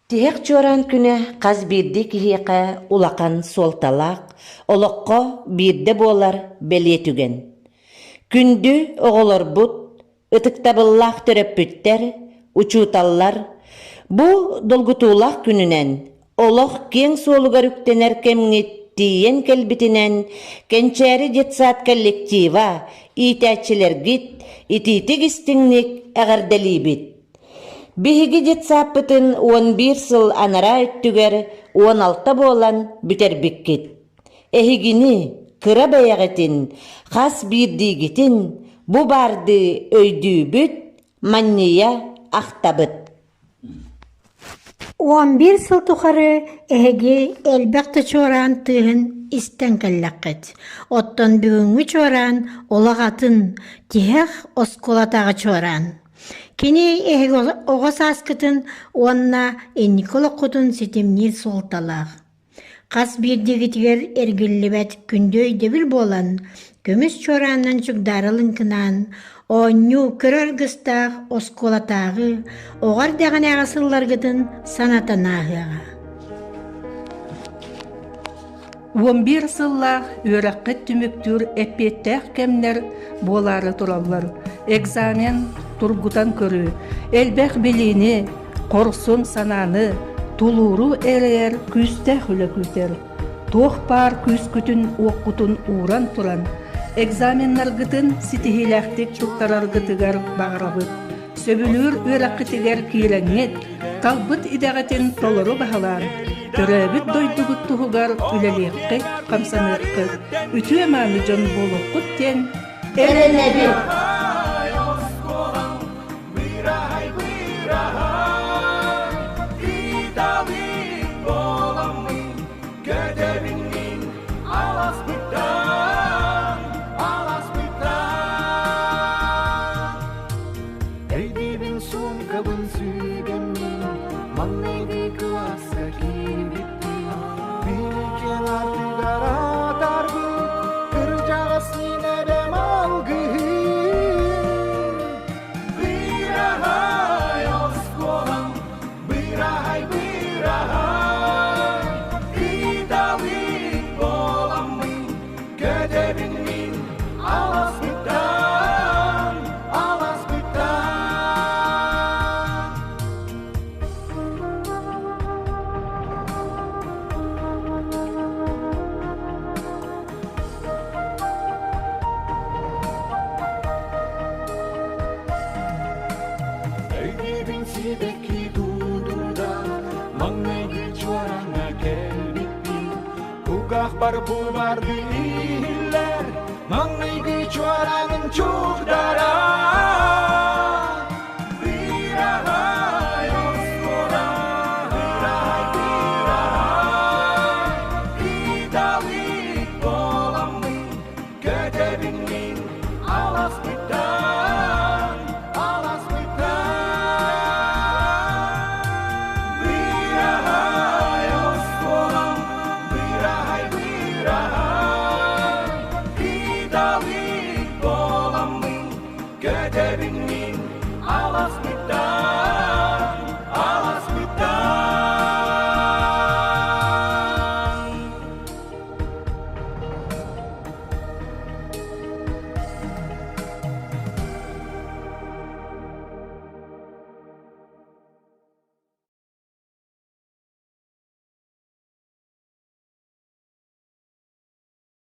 Тиһэх чуораан күнэ хас биирдии киһиэхэ улахан суолталаах, олоххо биирдэ буолар бэлиэ түгэн. Күндү оҕолорбут, ытыктабыллаах төрөппүттэр, учууталлар, бу долгутуулаах күнүнэн олох киэҥ суолугар үктэнэр кэмҥит тиийэн кэлбитинэн Кэнчээри детсад коллектива, иитээччилэргит итиитик-истиҥник эҕэрдэлиибит! Биһиги детсаппытын 11 сыл анараа өттүгэр 16 буолан бүтэрбиккит. Эһигини, кыра бэйэҕитин, хас биирдиигитин бу баардыы өйдүүбүт, манньыйа ахтабыт. 11 сыл тухары эһиги элбэх да чуораан тыаһын истэн кэллэххит. Оттон бүгүҥҥү чуораан олох атын, тиһэх оскуолатааҕы чуораан. Кини эһиги оҕо сааскытын уонна инники олоххутун ситимниир суолталаах. Хас биирдиигитигэр эргиллибэт күндү өйдөбүл буолан, көмүс чуораанынан чугдаара лыҥкынаан, оонньуу көрө аргыстаах оскуолатааҕы оҕо эрдэҕинээҕи сылларгытын санатан ааһыаҕа. 11 сыллаах үөрэххит түмүктүүр эппиэттээх кэмнэр буолаары тураллар. Экзамен тургутан көрүү, элбэх билиини, хорсун санааны, тулууру эрэйэр күүстээх үлэ күүтэр. Туох баар күүскүтүн-уоххутун ууран туран, экзаменнаргытын ситиһиилээхтик туттараргытыгар баҕарабыт. Сөбүлүүр үөрэххитигэр киирэҥҥит, талбыт идэҕитин толору баһылаан, төрөөбүт дойдугут туһугар үлэлиэххит, хамсаныаххыт, үтүө-мааны дьон буолуоххут диэн эрэнэбит! Өйдүүбүн суумкабын сүүгэммин, маҥнайгы кылааска киирбиппин, биирикэн ардыгар атаарбыт, кырдьаҕас мин эбэм алгыһын. Быраһай оскуолам, быраһай, быраһай, кыталык буоламмын, Көтөбүн мин аласпыттан, аласпыттан. Өйдүүбүн сибэкки дуудурда, маҥнайгы чуораҥҥа кэлбиппин, Кулгаахпар бу барды иһиллэр, маҥнайгы чуораанын чугдарар.